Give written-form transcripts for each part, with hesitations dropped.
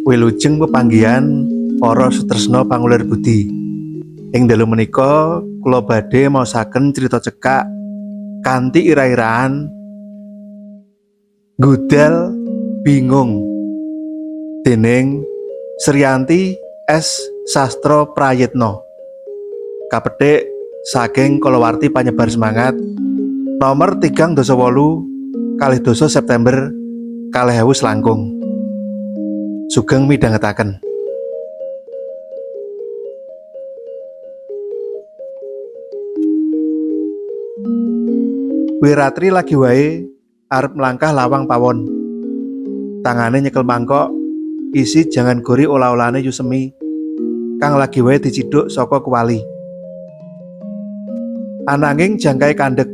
Wilujeng pepanggihan para sutresna pangulir budi. Ing dalu menika kula badhe maosaken crita cekak kanthi ira-iraan Gudel Bingung dening Srianti S. Sastro Prayitno. Kapethik saking kalawarti panyebar semangat nomor 38 22 September 2000 langkung. Sugeng midhangetaken. Wiratri lagi wae arep mlangkah lawang pawon. Tangane nyekel mangkok isi jangan gori olah-olahane Yusemi kang lagi wae diciduk saka kuali. Ananging jangkae kandhek.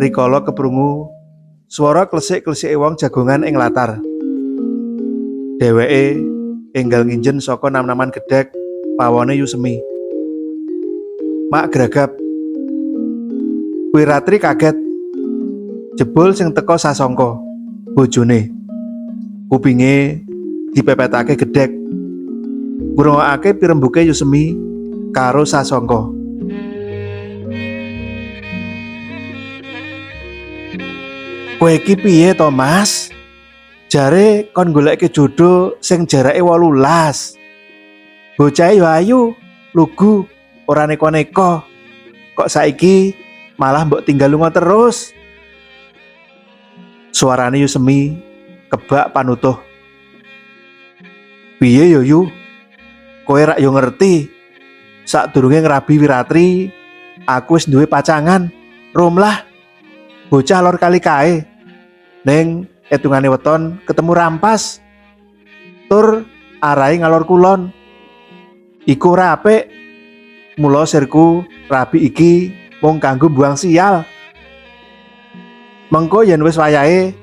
Rikala keprungu swara klesik-klesike wong jagongan ing latar. Dheweke enggal nginjen saka nam-naman gedhek pawone Yusemi. Mak gragap. Wiratri kaget. Jebul sing teka sasongko, bojone. Kupinge dipepetake gedhek. Ngrungokake pirembuke Yusemi karo sasongko. Kowe iki piye to, Mas? Jare kon goleke jodoh sing jarake 18. Bocahe yo ayu, lugu, ora neko-neko. Kok saiki malah mbok tinggal lunga terus? Suarane Yusemi kebak panutuh. Piye yo Yu? Kowe rak yo ngerti. Sadurunge ngrabi Wiratri, aku wis duwe pacangan. Romlah. Bocah lor kali kae. Ning etungane weton ketemu rampas. Tur arahe ngalor kulon. Iku ora apik. Mula sirku rabi iki mung kanggo buang sial. Mengko yen wis wayahe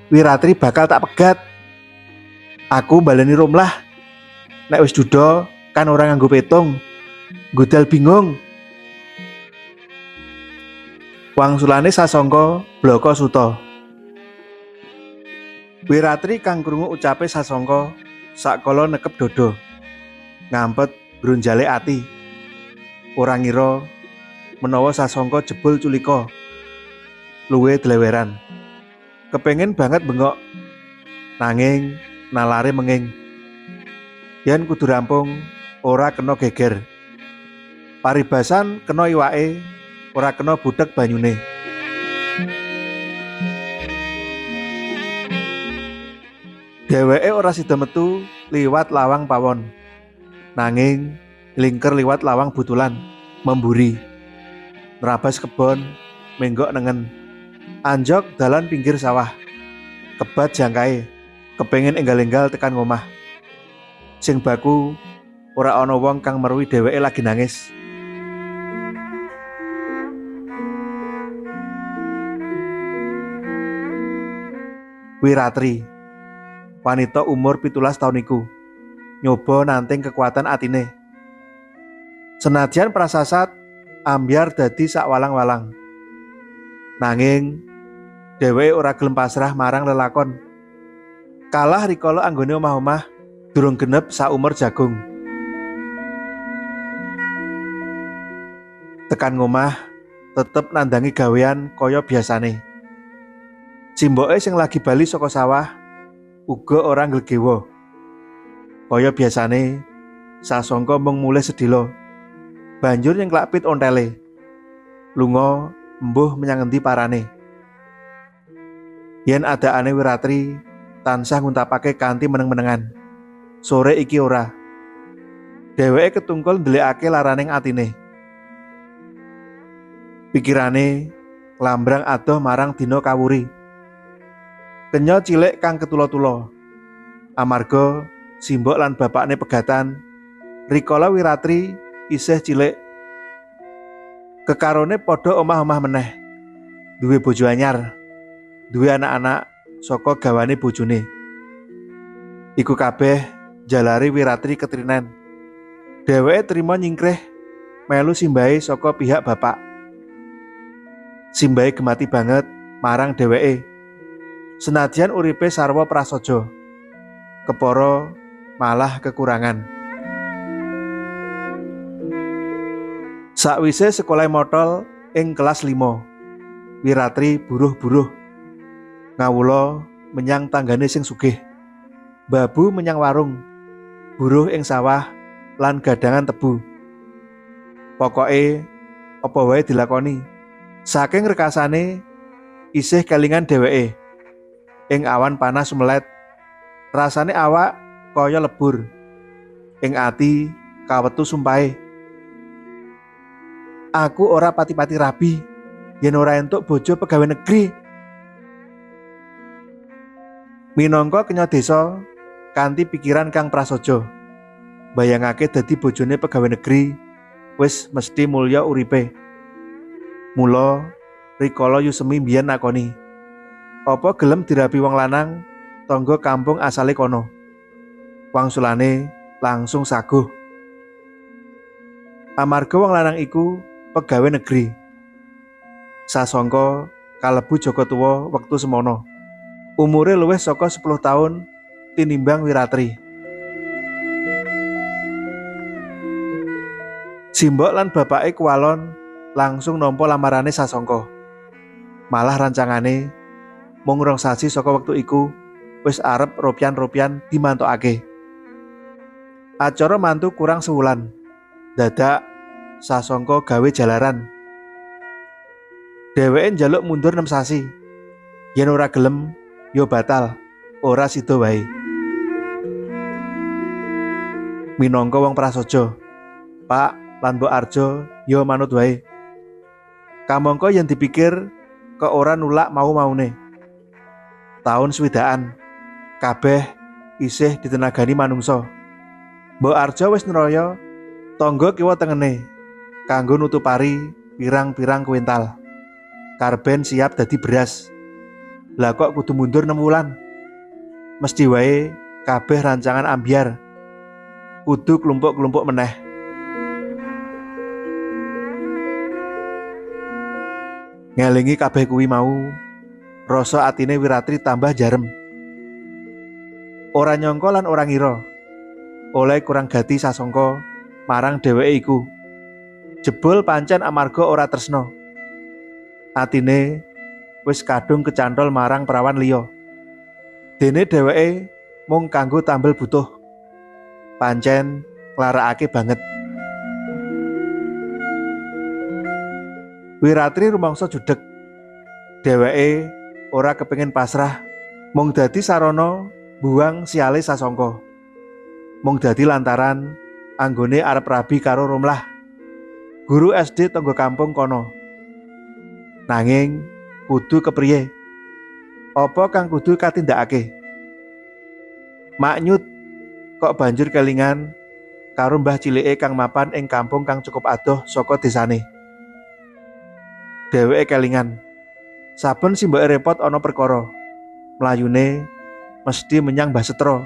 Wiratri bakal tak pegat. Aku baleni Romlah. Nek wis duda kan ora nganggo petung. Gudel bingung. Wangsulane sasongko blaka suta. Wiratri kang krungu ucape sasongko sakala nekep dodo. Ngampet grunjale ati. Ora ngira menawa sasongko jebul culika. Luwe dleweran. Kepengen banget bengok. Nanging nalare menging. Yen kudu rampung ora kena geger. Paribasan kena iwake, ora kena budheg banyune. Dheweke ora sida metu liwat lawang pawon. Nanging lingker liwat lawang butulan, memburi. Nrabas kebon, menggok nengen. Anjok dalan pinggir sawah. Kebat jangkae, kepengin enggal-enggal tekan ngomah. Sing baku ora ana wong kang meruhi dheweke lagi nangis. Wiratri, wanita umur 17 tahun iku, nyoba nanting kekuatan atine. Senadyan prasasat ambyar dadi sakwalang-walang. Nanging dheweke ora gelem pasrah marang lelakon. Kalah rikala anggone omah-omah durung genep saumur jagung. Tekan ngomah tetep nandangi gawean kaya biasane. Simboke sing lagi bali saka sawah uga ora nglegewa. Kaya biasane sasongko mung mulih sedhela. Banjur nyengklak pit ontele. Lunga embuh menyang endi parane. Yen adakane Wiratri tansah nguntapake kanthi meneng-menengan. Sore iki ora. Dheweke ketungkul ndelikake laraning atine. Pikirane lambrang adoh marang dina kawuri. Kenya cilik kang ketula-tula. Amarga simbok lan bapakne pegatan, rikala Wiratri isih cilik. Kekarone padha omah-omah meneh. Duwe bojo anyar, duwe anak-anak saka gawane bojone. Iku kabeh jalari Wiratri ketrinen. Dheweke trima nyingkrih melu simbahe saka pihak bapak. Simbahe gemati banget marang dheweke. Senadyan uripe sarwa prasaja. Kepara malah kekurangan. Sakwise sekolah motol ing kelas 5, Wiratri buruh-buruh ngawula menyang tanggane sing sugih. Babu menyang warung, buruh ing sawah lan gadangan tebu. Pokoke apa wae dilakoni. Saking rekasane isih kelingan dheweke. Ing awan panas sumelet, rasane awak kaya lebur. Ing ati kawetu sumpahe. Aku ora pati-pati rabi yen ora entuk bojo pegawai negeri. Minangka kenya desa kanthi pikiran kang prasaja. Bayangake dadi bojone pegawai negeri wis mesti mulya uripe. Mula rikala Yusemi mbiyen nakoni, apa gelem dirabi wong lanang tangga kampung asale kono? Wangsulane langsung saguh. Amarga wong lanang iku pegawai negeri. Sasongko kalebu jaka tuwa wektu semono. Umure luwih saka 10 taun tinimbang Wiratri. Simbok lan bapake kuwalon langsung nampa lamarane Sasongko. Malah rancangane mung rong sasi saka wektu iku wis arep ropian-ropian dimantokake. Acara mantu kurang sewulan. Dadak Sasongko gawe jalaran. Dheweke njaluk mundur 6 sasi. Yen ora gelem, yo batal, ora sida wae. Minangka wong prasaja, Pak lan Mbok Arjo yo manut wae. Kamangka yen dipikir kok ora nulak mau-maune. Taun swidaan, kabeh isih ditenagani manungsa. Mbok Arjo wis nroyo tangga kiwa tengene kanggo nutupari pirang-pirang kuintal. Karben siap dadi beras. Lah kok kudu mundur 6 wulan? Mesti wae kabeh rancangan ambyar. Kudu klumpuk-klumpuk meneh. Ngelingi kabeh kuwi mau, rasa atine Wiratri tambah jarem. Ora nyangka lan ora ngira oleh kurang gati Sasongko marang dheweke iku. Jebul pancen amarga ora tresna. Atine wis kadung kecantol marang prawan liya. Dene dheweke mung kanggo tambel butuh. Pancen nglarakake banget. Wiratri rumangsa judeg. Dheweke ora kepengin pasrah, mung dadi sarana buang siale Sasongko. Mung dadi lantaran anggone arep rabi karo Romlah, guru SD tangga kampung kono. Nanging kudu kepriye? Apa kang kudu katindakake? Maknyut kok banjur kelingan karo mbah cilike kang mapan ing kampung kang cukup adoh saka desane. Dheweke kelingan. Saben simboke repot ana perkara, mlayune mesti menyang Mbah Setro,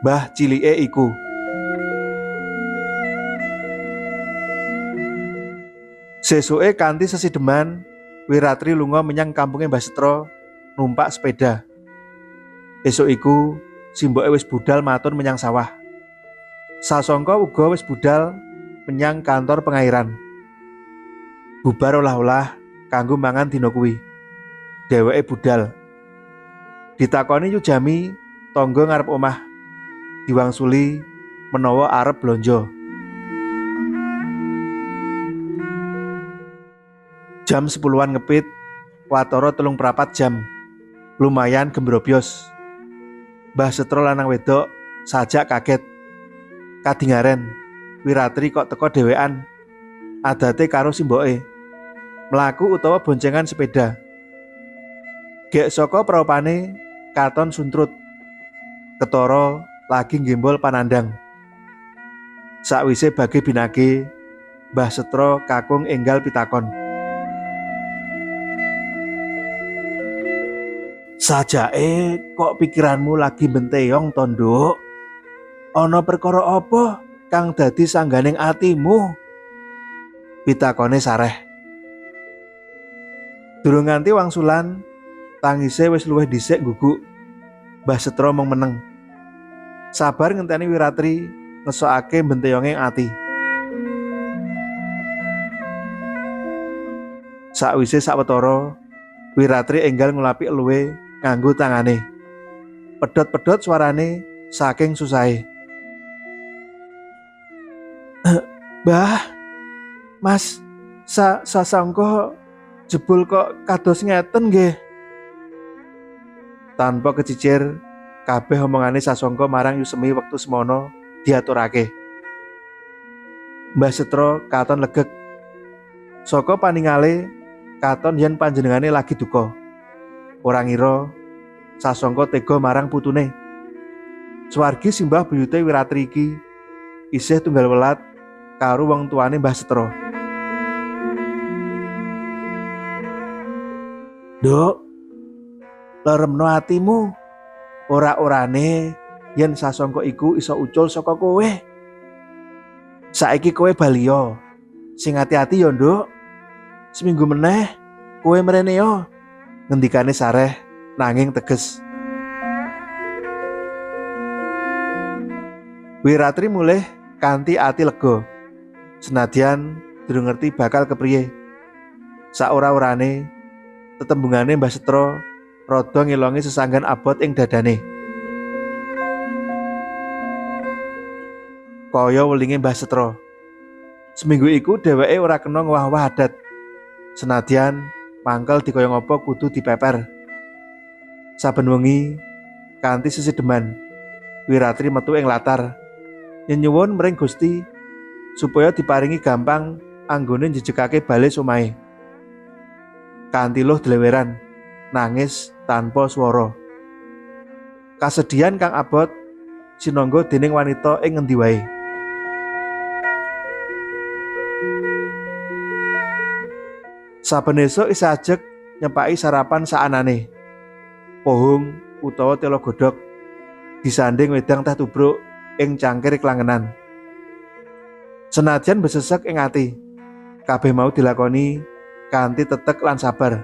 mbah cilike iku. Sesuke kanthi sesideman, Wiratri lunga menyang kampunge Mbah Setro numpak sepeda. Esuk iku simboke wis budal matun menyang sawah. Sasongko uga wis budal menyang kantor pengairan. Bubar olah-olah kanggo mangan dina kuwi. Dheweke budal. Ditakoni Yujami tangga ngarep omah. Diwangsuli menawa arep blonjo. Jam 10-an ngepit, watara 3/4 jam. Lumayan gembrobyos. Mbah Setro lanang wedok sajak kaget. Kadingaren, Wiratri kok teko dhewean. Adate karo simboke. Mlaku utawa boncengan sepeda. Gek saka praupane katon suntrut. Ketara lagi nggembol panandang. Sakwise bage binage, Mbah Setro kakung enggal pitakon. Sajake kok pikiranmu lagi benteyong to, Nduk? Ana perkara apa kang dadi sangganing atimu? Pitakone sareh. Durung nganti wangsulan, tangise wis luwih dhisik ngguguk. Mbah Setro mung meneng. Sabar ngenteni Wiratri ngesokake benteyonge ati. Sakwise sawetara, Wiratri enggal ngulapi eluhe nganggo tangane. Pedhot-pedhot suarane saking susahe. Mbah, Mas, Sasangka jebul kok kados ngeten nggih. Tanpa kecicir, kabeh omongane Sasangka marang Yusemi wektu semono diaturake. Mbah Setro katon legek. Saka paningale katon yen panjenengane lagi duka. Ora ngira Sasangka tega marang putune. Swargi simbah buyute Wiratri iki isih tunggal welat karo wong tuane Mbah Setro. Nduk, leremno atimu. Ora-orane yen Sasangka iku iso ucul saka kowe. Saiki kowe baliya. Sing ati-ati ya, Nduk. Seminggu meneh kowe mrene ya. Ngendikane sareh nanging teges. Wiratri mulih kanthi ati lega. Senadyan durung ngerti bakal kepriye. Saora-orane tetembungane Mbah Setro rada ngelongi sesanggan abot ing dadane. Kaya welinge Mbah Setro. Seminggu iku dheweke ora kena ngowah-owah adat. Senadyan mangkel dikaya ngapa kudu dipeper. Saben wengi kanthi sesideman, Wiratri metu ing latar nyenyuwun mring Gusti supaya diparingi gampang anggone njejegake bale omahe. Kanthi luh dleweran, nangis tanpa swara. Kasedihan kang abot sinangga dening wanita ing ngendi wae. Saben esuk isih ajeg nyepaki sarapan saanane. Pohung utawa tela godhog disanding wedang teh tubruk ing cangkir klangenan. Senadyan besesek ing ati, kabeh mau dilakoni kanthi tetek lan sabar.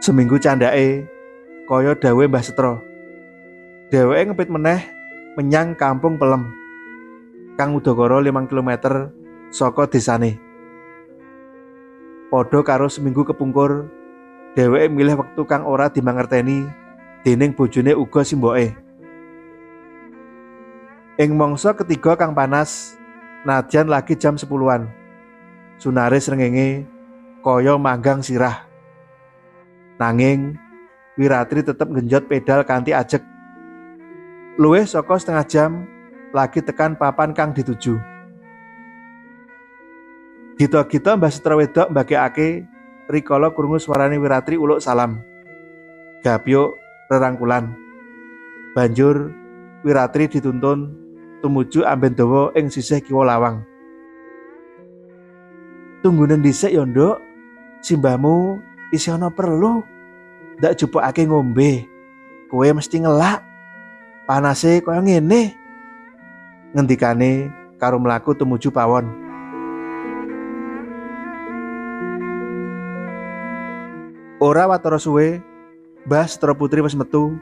Seminggu candhake kaya dawuhe Mbah Setro. Dheweke ngepit meneh menyang Kampung Pelem kang udakara 5 kilometer saka desane. Padha karo seminggu kepungkur, dheweke milih wektu kang ora dimangerteni dening bojone uga simboke. Ing mangsa ketiga kang panas, nadyan lagi jam 10-an. Sunare srengenge kaya manggang sirah. Nanging Wiratri tetep nggenjot pedal kanthi ajeg. Luwih saka setengah jam lagi tekan papan kang dituju. Gita-gita Mbah Setro wedok mbagekake rikala krungu swarane Wiratri uluk salam. Gapyuk rerangkulan. Banjur Wiratri dituntun tumuju amben dawa ing sisih kiwa lawang. Tunggunen dhisik ya, Nduk. Simbahmu isih ana perlu. Ndak jupukake ngombe. Kowe mesti ngelak. Panase kaya ngene. Ngendikane karo mlaku tumuju pawon. Ora watara suwe, Mbah Setro Putri wis metu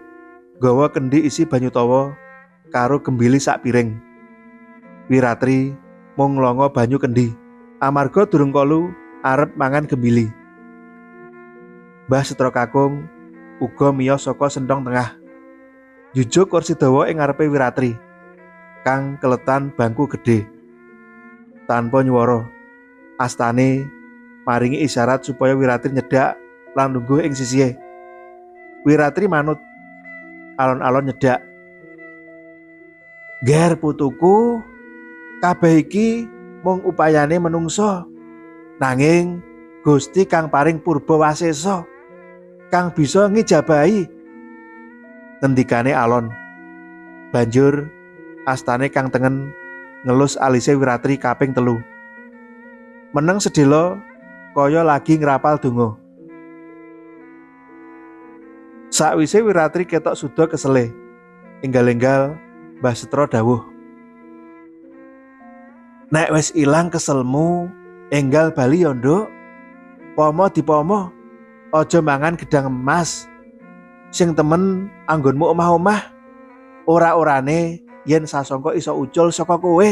nggawa kendhi isi banyu tawa karo gembili sak piring. Wiratri mung nglongo banyu kendhi amarga durung kolu arep mangan gembili. Mbah Setro kakung uga miyos saka senthong tengah. Jujuk kursi dawa ing ngarepe Wiratri kang keletan bangku gedhe. Tanpa nyuwara, astane maringi isyarat supaya Wiratri nyedak lan lungguh ing sisihe. Wiratri manut, alon-alon nyedak. Ger putuku, kabeh iki mung upayane menungsa. Nanging Gusti kang paring purba wasesa, kang bisa ngijabahi. Ngendikane alon. Banjur astane kang tengen ngelus alise Wiratri kaping 3. Meneng sedhela kaya lagi ngrapal donga. Sakwise Wiratri ketok suda kesele, enggal-enggal Mbah Setro dawuh, Nek wis ilang keselmu, enggal bali ya, Nduk. Pomo dipomo, aja mangan gedang emas. Sing temen anggonmu omah-omah ora-orane yen Sasongko iso ucul saka kowe.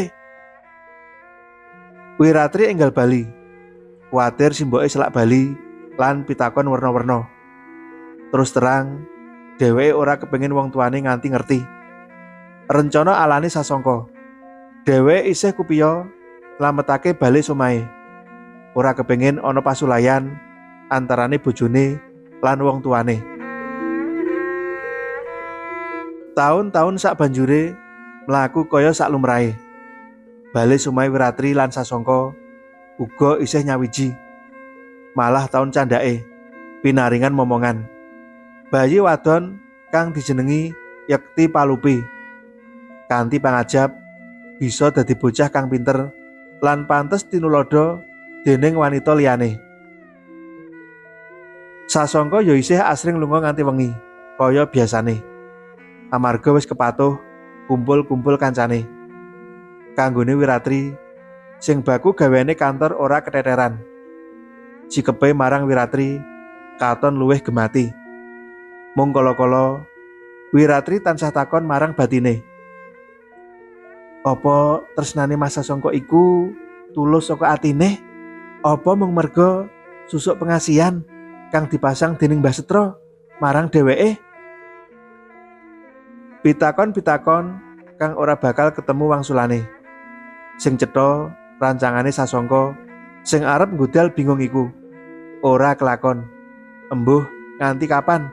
Wiratri enggal bali. Kuwatir simboke selak bali lan pitakon werna-werna. Terus terang, dheweke ora kepengin wong tuane nganti ngerti. Rencana alane Sasongko. Dheweke isih kupiya slametake bali omahe. Ora kepengin ana pasulayan antarane bojone lan wong tuane. Taun-taun sak banjure mlaku kaya sak lumrahe. Bali omahe Wiratri lan Sasongko uga isih nyawiji. Malah taun candhake pinaringan momongan. Bayi wadon kang dijenengi Yekti Palupi. Kanthi pangajap bisa dadi bocah kang pinter lan pantes tinuladha dening wanita liyane. Sasongko ya isih asring lunga nganti wengi, kaya biasane. Amarga wis kepatuh kumpul-kumpul kancane. Kanggone Wiratri sing baku gaweane kantor ora keteteran. Sikepe marang Wiratri katon luwih gemati. Mung kala-kala Wiratri tansah takon marang batine. Apa tresnane Mas Sasongko iku tulus saka atine? Apa mung merga susuk pengasihan kang dipasang dening Mbah Setro marang dheweke? Pitakon-pitakon kang ora bakal ketemu wangsulane. Sing cetha rancangane Sasongko sing arep nggudal bingung iku ora kelakon. Embuh nganti kapan?